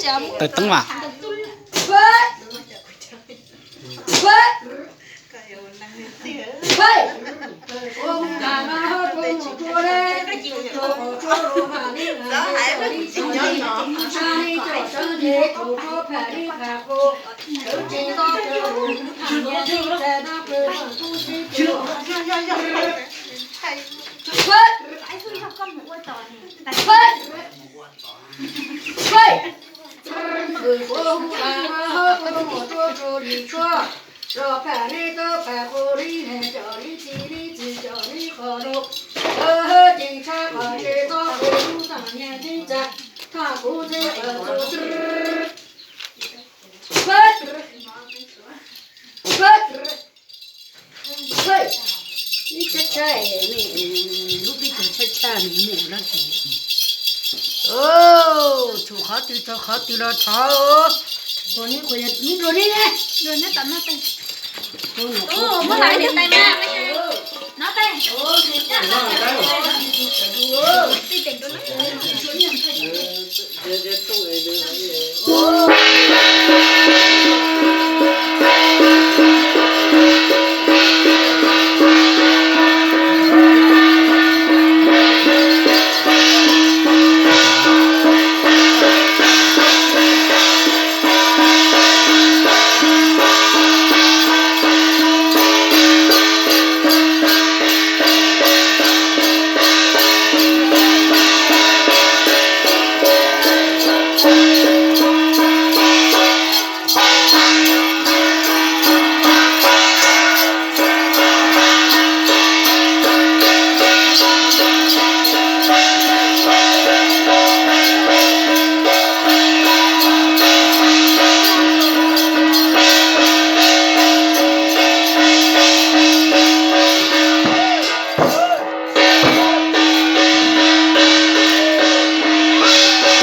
Tawm teeb mas. Ib tshab tshab, lub peb tug tshab tshab nws mus dab tsi? Tshuav qhov twg txog qhov twg los thov. Quas neb quas yog neb dua neb ne. Muab lawv niam tais mas no tais. Tej teem rau lawv.